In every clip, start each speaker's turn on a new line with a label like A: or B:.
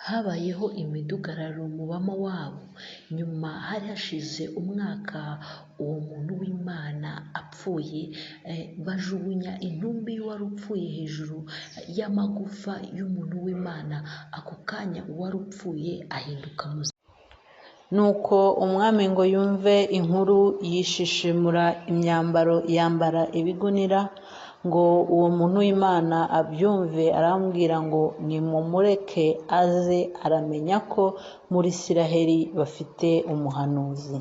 A: Habayeho imidugararo mu Bamowabu. Nyuma hari hashize umwaka uwo muntu w'Imana apfuye, bajugunya intumbi y'uwari upfuye hejuru y'amagufa y'umuntu w'Imana. Ako kanya uwari upfuye ahinduka muzima.
B: Nuko umwami ngo yumve inkuru yishishimura imyambaro yambara ibigunira, ngo uwo muntu w'Imana abyumve arambwira ngo nimumureke aze aramenya ko muri Isiraheli bafite umuhanuzi.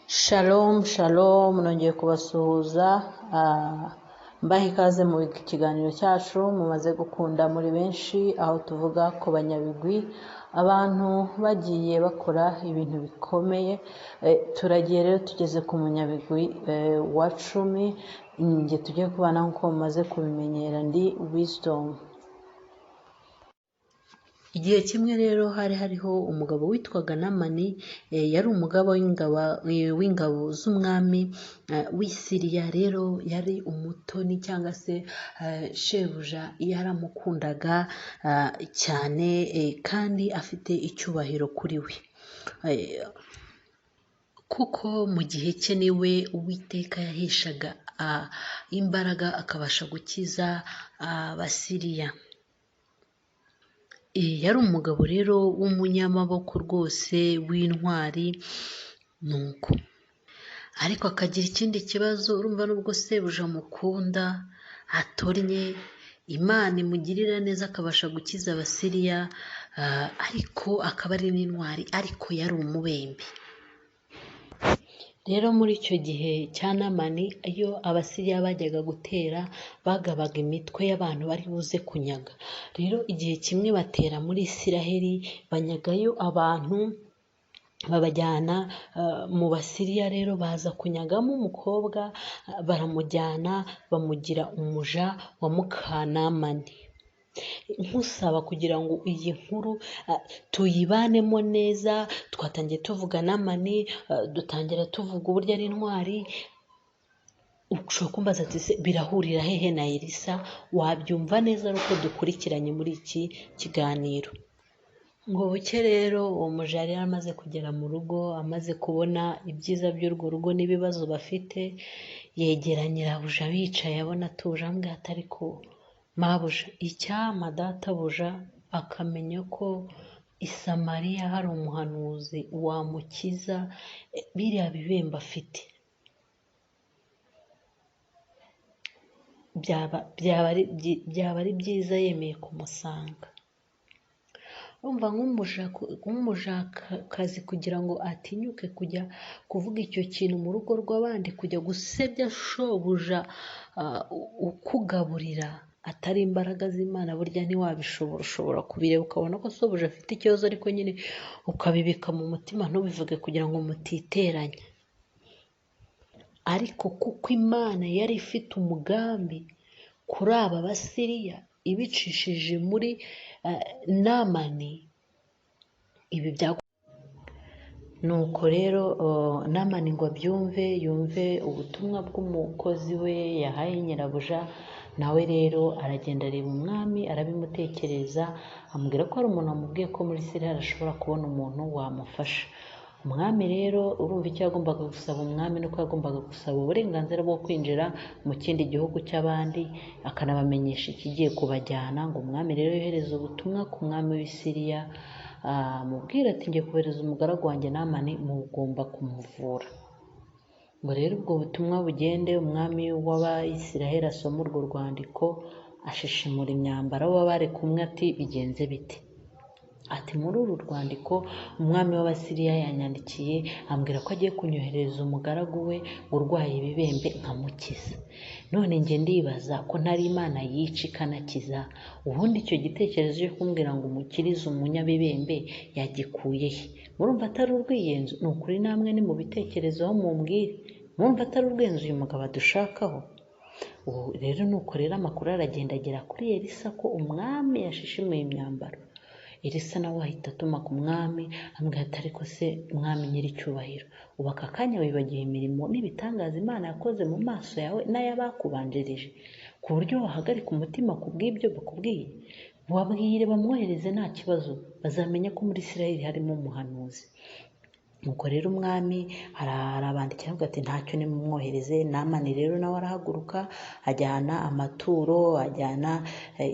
B: Shalom shalom, nongeye kubasuhuza mbaha ikaze mu kiganiro cyacu mumaze gukunda muri benshi, aho tuvuga ku banyabigwi, abantu bagiye bakora ibintu bikomeye. Turagiye rero tugeze ku munyabigwi wa 10, njye tugiye kubana nk'uko mumaze kubimenyera, ndi Wisdom.
A: Igihe kimwe rero hari hariho umugabo witwaga Namani, yari umugaba w'ingabo z'umwami w'i Siriya. Rero yari umutoni cyangwa se shebuja yaramukundaga cyane, kandi afite icyubahiro kuri we, kuko mu gihe cye niwe Uwiteka yaheshaga imbaraga akabasha gukiza Abasiriya. Yari umugabo rero w'umunyamaboko rwose w'intwari, nuko ariko akagira ikindi kibazo. Urumva nubwo sebuja amukunda atornye, Imana imugirira neza akabasha gukiza Abasiriya, ariko akaba ari n'intwari, ariko yari umubembe. Rero muri icyo gihe cya Namani, iyo Abasiriya bajyaga gutera bagabaga imitwe y'abantu bari buze kunyaga. Rero igihe kimwe batera muri Isiraheli, banyagayo abantu babajyana mu Basiriya. Rero baza kunyagamo umukobwa, baramujyana bamugira umuja wa muka Namani. Nkusaba kugira ngo iyi nkuru tuyibanemo neza. Twatangiye tuvuga Namani, dutangira tuvuga uburyo ari intwari. Ushobora kumbaza ati se birahurira hehe na Elisa? Wabyumva neza ari uko dukurikiranye muri iki kiganiro. Ngo buke rero uwo muja yari amaze kugera mu rugo, amaze kubona ibyiza by'urwo rugo n'ibibazo bafite, yegera nyirabuja bicaye abona atuje, amubwira ati ariko mabuja, icyampa databuja akamenya ko i Samariya hari umuhanuzi wamukiza biriya bibembe afite, byaba ari byiza yemeye kumusanga. Urumva nk'umujakazi kugira ngo atinyuke kujya kuvuga icyo kintu mu rugo rw'abandi, kujya gusebya shobuja ukugaburira atari imbaraga z'Imana, burya ntiwabishobora. Ushobora kubireba ukabona ko sobuja afite ikibazo, ariko nyine ukabibika mu mutima ntubivuge kugira ngo mutiteranya. Ariko kuko Imana yari ifite umugambi kuri aba Basiriya ibicishije muri Namani, ibi bya nuko rero Namani ngo abyumve, yumve ubutumwa bw'umukozi we yahaye nyirabuja, nawe rero aragenda areba umwami arabimutekereza, amubwira ko hari umuntu wamubwiye ko muri Siriya ashobora kubona umuntu wamufasha. Umwami rero urumva icyo yagombaga gusaba umwami nuko yagombaga gusaba uburenganzira bwo kwinjira mu kindi gihugu cy'abandi, akanabamenyesha ikigiye kubajyana. Ngo umwami rero yohereze ubutumwa ku mwami w'i Siriya, amubwira ati ngiye kohereza umugaragu wanjye Namani, mugomba kumuvura. Ngo rero ubwo butumwa bugende, umwami w'Abayisiraheli asoma urwo rwandiko, ashishimura imyambaro abo bari kumwe ati bigenze bite? Ati muri uru rwandiko umwami w'Abasiriya yanyandikiye ambwira ko agiye kunyoherereza umugaragu we urwaye ibibembe nkamukiza. None njye ndibaza ko ntari Imana yica ikanakiza, ubundi icyo gitekerezo cyo kumbwira ngo umukirize umunyabibembe yagikuye he? Murumva atari urwiyenzo? Ni ukuri namwe ni mu bitekerezo mumbwire, murumva atari urwiyenzo uyu mugabo adushakaho? Ubu rero nuko rero amakuru aragenda agera kuri Elisa ko umwami yashishimuye imyambaro.
B: Elisa nawe ahita atuma ku mwami, amubwira ati ariko se mwami nyiricyubahiro, ubu aka kanya wibagiwe imirimo n'ibitangaza Imana yakoze mu maso yawe n'ay'abakubanjirije, ku buryo wahagarika umutima ku bw'ibyo bakubwiye? Babwire bamwohereze nta kibazo, bazamenya ko muri Isirayeli harimo umuhanuzi. Nuko rero umwami arabandikira avuga ati ntacyo nimumwohereze. Namani rero nawe arahaguruka ajyana amaturo, ajyana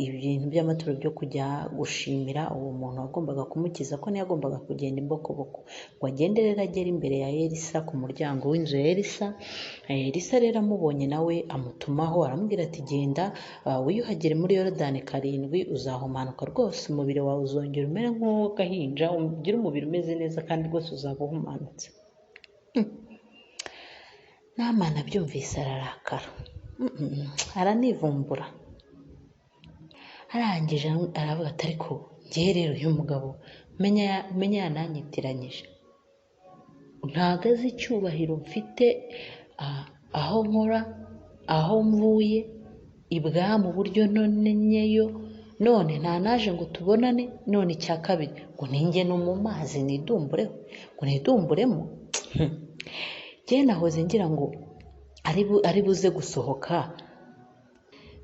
B: ibintu by'amaturo byo kujya gushimira uwo muntu wagombaga kumukiza, ko ntiyagombaga kugenda imbokoboko. Ngo agende rero agere imbere ya Elisa ku muryango w'inzu ya Elisa. Elisa rero amubonye nawe amutumaho, aramubwira ati genda wiyuhagire muri Yorodani 7, uzahumanuka rwose, umubiri wawe uzongera umere nk'uw'agahinja, ugire umubiri umeze neza kandi rwose uzaba uhumanutse. Namani abyumvise ararakara, aranivumbura, arangije aravuga ati ariko njyewe rero uyu mugabo menya yananyitiranyije, ntago azi icyubahiro mfite, aho nkora, aho mvuye, ibwami uburyo nonenyeyo, none nta naje ngo tubonane, none icya kabiri ngo ninjye no mu mazi nidumbureho, ngo nidumburemo. Njye nahoze ngira ngo ari buze gusohoka,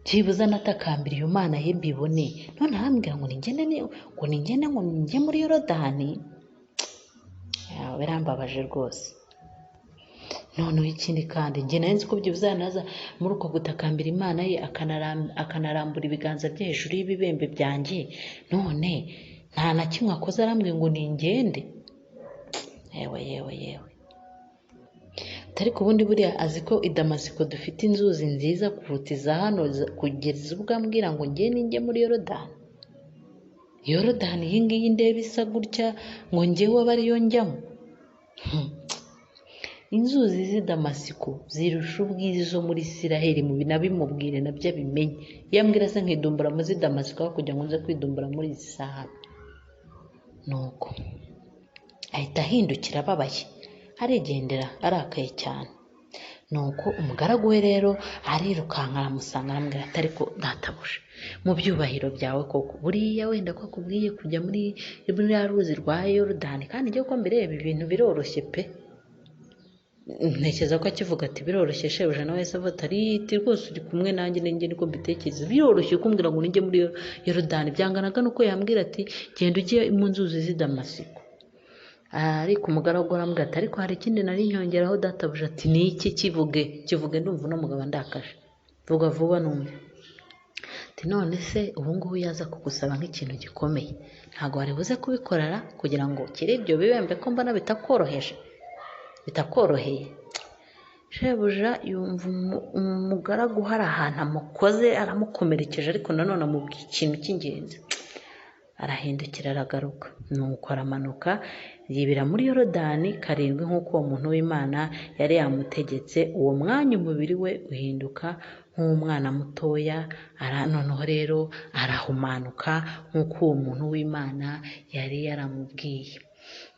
B: byibuze anatakambira iyo Mana ye mbibone, none arambwira ngo ningende, ngo ningende, ngo njye muri Yorodani. Birambabaje rwose. Noneho ikindi kandi njye nari nzi ko byibuze yanaza muri uko gutakambira Imana ye akanarambura ibiganza bye hejuru y'ibibembe byanjye, none nta na kimwe akoze arambwira ngo ningende. Yewe yewe yewe, ariko ubundi buriya azi ko i Damasiko dufite inzuzi nziza kuruta iza hano, kugeza ubwo ambwira ngo njye ninjye muri Yorodani. Yorodani iyi ngiyi ndeba isa gutya ngo njyewe abe ariyo njyamo. Inzuzi z'i Damasiko zirusha ubwiza muri Isiraheli, mu binabimubwire nabyo abimenye. Yambwira se nkidumbura muri Damasiko aho kugira ngo nze kwidumbura muri izi saha. Nuko ahita ahindukira ababaye, arigendera arakaye cyane. Nuko umugaragu we rero arirukanka aramusanga, aramubwira ati ariko databuja, mu byubahiro byawe koko buriya wenda ko akubwiye kujya muri ruriya ruzi rwa Yorodani, kandi njye ko mbireba ibintu biroroshye pe. Ntekereza ko akivuga ati biroroshye, shebuja nawe yahise avuga ati rwose uri kumwe nanjye, ninjye niko mbitekereza, biroroshye kumbwira ngo ninjye muri Yorodani. Byanganaga nuko yambwira ati genda ujye mu nzuzi z'i Damasiko. Ariko umugaragu arambwira ati ariko hari ikindi nari nyongeraho databuja. Ati ni iki? Kivuge kivuge, ndumva uno mugabo andakaje, vuga vuba numve. Ati none se ubu ngubu yaza kugusaba nk'ikintu gikomeye, ntabwo wari buze kubikorera kugira ngo ukire ibyo bibembe ko mbona bitakoroheje, bitakoroheye. Shebuja yumva umugaragu hari ahantu amukoze, aramukomerekeje, ariko nanone amubwiye ikintu cy'ingenzi. Arahindukira aragaruka, nuko aramanuka yibira muri Yorodani 7 nk'uko uwo muntu w'Imana yari yamutegetse. Uwo mwanya umubiri we uhinduka nk'umwana mutoya, noneho rero arahumanuka nk'uko uwo muntu w'Imana yari yaramubwiye.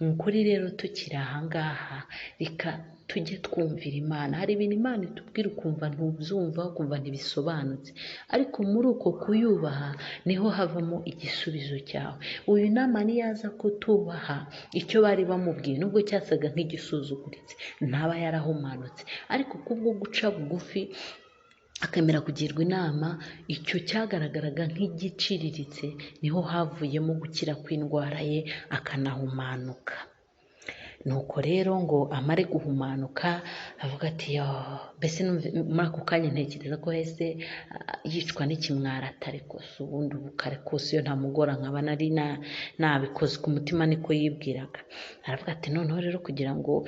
B: Ni ukuri rero tukiri aha ngaha, reka tujye twumvira Imana. Hari ibintu Imana itubwira ukumva ntubyumva, ukumva ntibisobanutse, ariko muri uko kuyubaha niho havamo igisubizo cyawe. Uyu Namani yaza kutubaha icyo bari bamubwiye, nubwo cyasaga nk'igisuzuguritse, ntaba yarahumanutse, ariko kubwo guca bugufi akemera kugirwa inama, icyo cyagaragaraga nk'igiciriritse niho havuyemo gukira kw'indwara ye, akanahumanuka. Nuko rero ngo amare guhumanuka avuga ati yo, mbese muri ako kanya ntekereza ko yahise yicwa n'ikimwara, atari kose ubundi ubu kare kose iyo ntamugora nkaba nari nabikoze ku mutima, niko yibwiraga. Aravuga ati noneho rero kugira ngo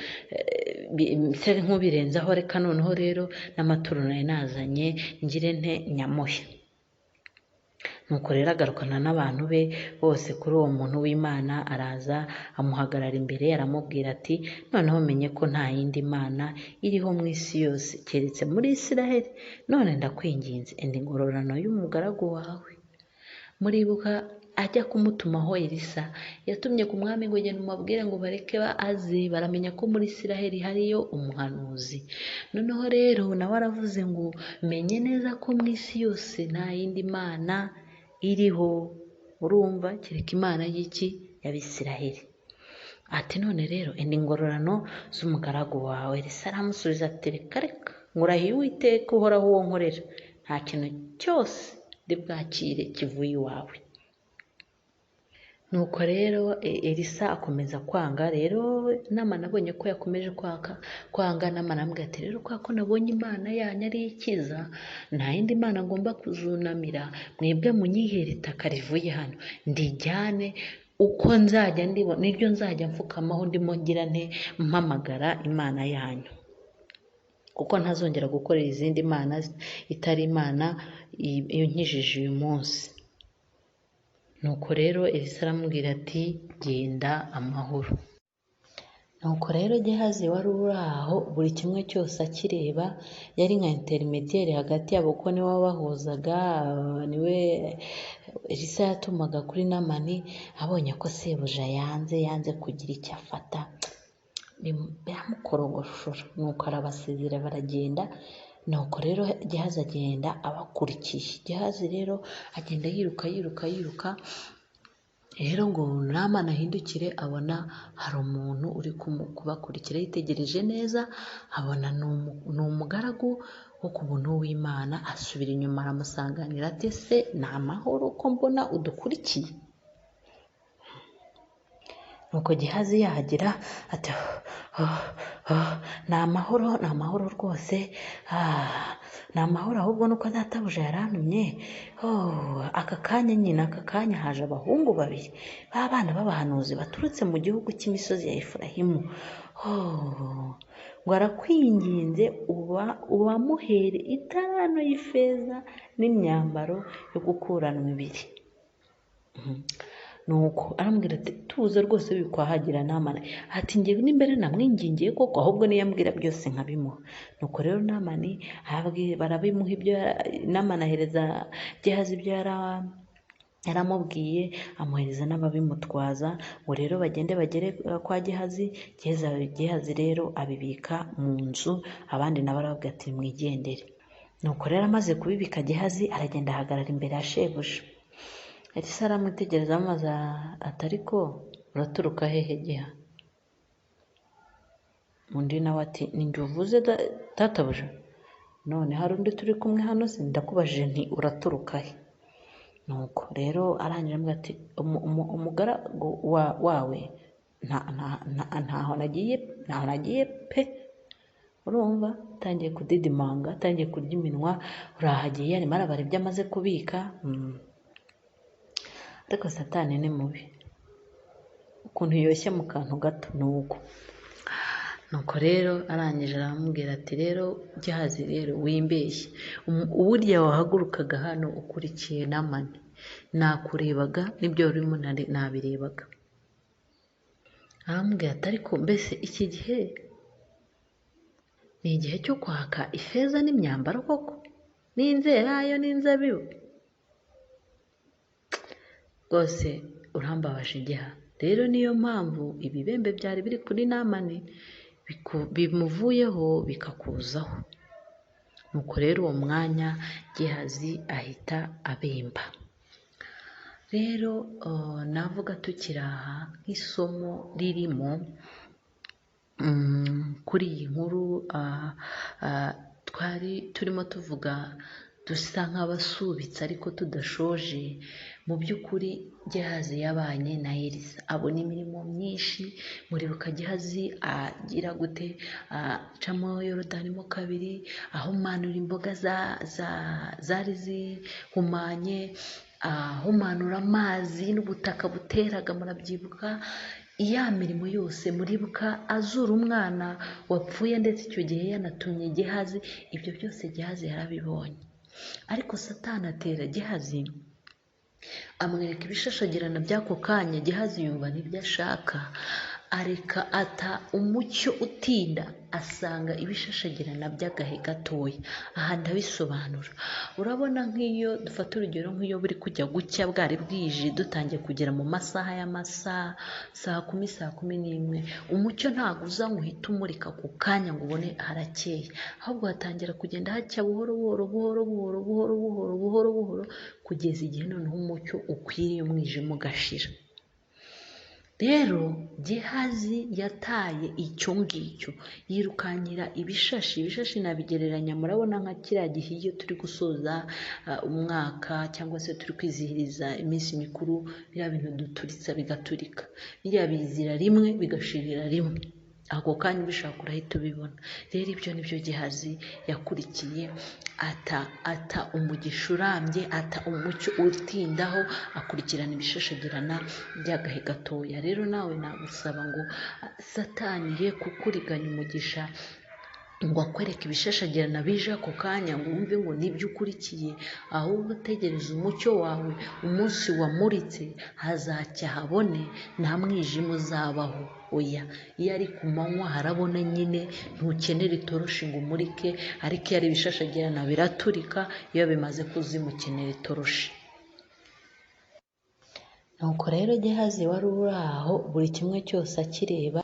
B: nse nk'ubirenzaho, reka noneho rero n'amaturo nari nazanye ngire nte nyamuhe. Nuko rero agarukana n'abantu be bose kuri uwo muntu w'Imana, araza amuhagarara imbere, aramubwira ati noneho menye ko nta yindi mana iriho mu isi yose keretse muri Isiraheli, none ndakwinginze enda ingororano y'umugaragu wawe. Muribuka ajya kumutumaho Elisa, yatumye ku mwami ngo genda umubwire ngo bareke aze, baramenya ko muri Isiraheli hariyo umuhanuzi. Noneho rero nawe aravuze ngo menye neza ko mu isi yose nta yindi mana iriho Urumva, kereka Imana y'iki? Y'Abisiraheli. Ati none rero enda ingororano z'umugaragu wawe. Elisa aramusubiza ati reka reka, nkurahiye Uwiteka uhoraho uwo nkorera, nta kintu cyose ndi bwakire kivuye iwawe. Nuko rero Elisa akomeza kwanga. Rero Namani abonye ko yakomeje kwanga, Namani aramubwira ati rero kwa ko nabonye Imana yanyu ari ikiza, nta yindi mana ngomba kuzunamira, mwebwe munyihere itaka rivuye hano ndijyane, uko nzajya ndibona niryo nzajya mfukamaho ndimo ngira nte mpamagara Imana yanyu, kuko ntazongera gukorera izindi mana itari Imana inkijije uyu munsi. Nuko rero Elisa aramubwira ati genda amahoro. Nuko rero Gehazi wari uri aho buri kimwe cyose akireba, yari nka intermediaire hagati yabo, kuko niwe wabahuzaga, niwe Elisa yatumaga kuri Namani. Abonye ko sebuja yanze kugira icyo afata, biramukorogoshora. Nuko arabasezera baragenda. Nuko rero Gehazi agenda abakurikiye. Gehazi rero agenda yiruka yiruka yiruka. Rero ngo Namani ahindukire abona hari umuntu uri kubakurikira, yitegereje neza abona ni umugaragu wo ku buntu w'Imana. Asubira inyuma aramusanganira ati ese ni amahoro ko mbona udukurikiye? Nuko Gehazi yahagera ati ni amahoro, ni amahoro rwose, ni amahoro, ahubwo nuko databuja yarantumye. Aka kanya nyine, aka kanya haje abahungu babiri b'abana b'abahanuzi baturutse mu gihugu cy'imisozi ya Efurahimu. Ngo arakwinginze ubamuhere itarano y'ifeza n'imyambaro yo gukuranwa ibiri. Nuko arambwira ati tuza rwose bikwahagira Namani. Ati njye n'imbere namwingingiye koko, ahubwo niyambwira byose nkabimuha. Nuko rero Namani barabimuha ibyo. Namani ahereza Gehazi ibyo yaramubwiye, amuhereza n'ababimutwaza, ngo rero bagende bagere kwa Gehazi. Gehazi rero abibika mu nzu, abandi nabo arababwira ati mwigendere. Nuko rero amaze kubibika Gehazi aragenda ahagarara imbere ya shebuja. Elisa aramwitegereza amaze ati ariko uraturuka hehe Geha? Undi nawe ati ni njye uvuze databuja, none hari undi turi kumwe hano se? Ndakubajije nti uraturuka he? Nuko rero arangira aramubwira ati umugaragu wawe ntaho nagiye pe. Urumva atangiye kudidimanga, atangiye kurya iminwa, urahagiye arimo arabara ibyo amaze kubika. Ariko Satani ni mubi, ukuntu yoshya mu kantu gato. Nuko rero arangije aramubwira ati rero Gehazi rero wimbeshye, uburyo wahagurukaga hano ukurikiye Namani, nakurebaga n'ibyo urimo nabirebaga. Aramubwira ati ariko mbese iki gihe ni igihe cyo kwaka ifeza n'imyambaro koko, n'inzerayo n'inzabibu? Rwose urambabaje Geha. Rero niyo mpamvu ibibembe byari biri kuri Namani bimuvuyeho bikakuzaho. Nuko rero uwo mwanya Gehazi ahita abemba. Rero navuga tukiri aha nk'isomo ririmo kuri iyi nkuru, twari turimo tuvuga dusa nk'abasubitse ariko tudashoje. Mu by'ukuri Gehazi yabanye na Elisa, abona imirimo myinshi. Muribuka Gehazi agira gute? Acamo Yorodani mo kabiri, ahumanura imboga zari zihumanye, ahumanura amazi n'ubutaka buteraga, murabyibuka ya mirimo yose. Muribuka azura umwana wapfuye, ndetse icyo gihe yanatumye Gehazi. Ibyo byose Gehazi yarabibonye. Ariko Satani atera Gehazi, amwereka ibishashagirana by'ako kanya. Gehazi yumva n'ibyo ashaka,
A: Areka ata umucyo utinda, asanga ibishashagirana by'agahe gatoya. Aha ndabisobanura. Urabona nk'iyo dufata urugero, nk'iyo buri kujya gucya bwari bwije, dutangiye kugera mu masaha y'amasaha saa 10, saa 11, umucyo ntabwo uza ngo uhite umurika ku kanya ngo ubone harakeye, ahubwo hatangira kugenda hacya buhoro buhoro buhoro buhoro buhoro buhoro buhoro buhoro, kugeza igihe noneho umucyo ukwiriye umwijima ugashira. Rero Gehazi yataye icyo ngicyo, yirukankira ibishashi. Ibishashi nabigereranya, murabona nka kiriya gihe iyo turi gusoza umwaka cyangwa se turi kwizihiriza iminsi mikuru, biriya bintu duturitsa bigaturika, biriya bizira rimwe bigashirira rimwe, ako kanya ubishaka urahita ubibona. Rero ibyo nibyo Gehazi yakurikiye, ata umugisha urambye, ata umucyo utindaho, akurikirana ibishashagirana by'agahe gatoya. Rero nawe nagusaba ngo Satani ye kukuriganya umugisha ngo akwereke ibishashagirana bije ako kanya ngo wumve ngo nibyo ukurikiye, ahubwo utegereze umucyo wawe, umunsi wamuritse hazacya habone, nta mwijima uzabaho. Oya, iyo ari ku manywa harabona nyine, ntukenera itoroshi ngo umurike, ariko iyo ari ibishashagirana biraturika, iyo bimaze kuzima ukenera itoroshi. Nuko rero Gehazi wari uri aho buri kimwe cyose akireba.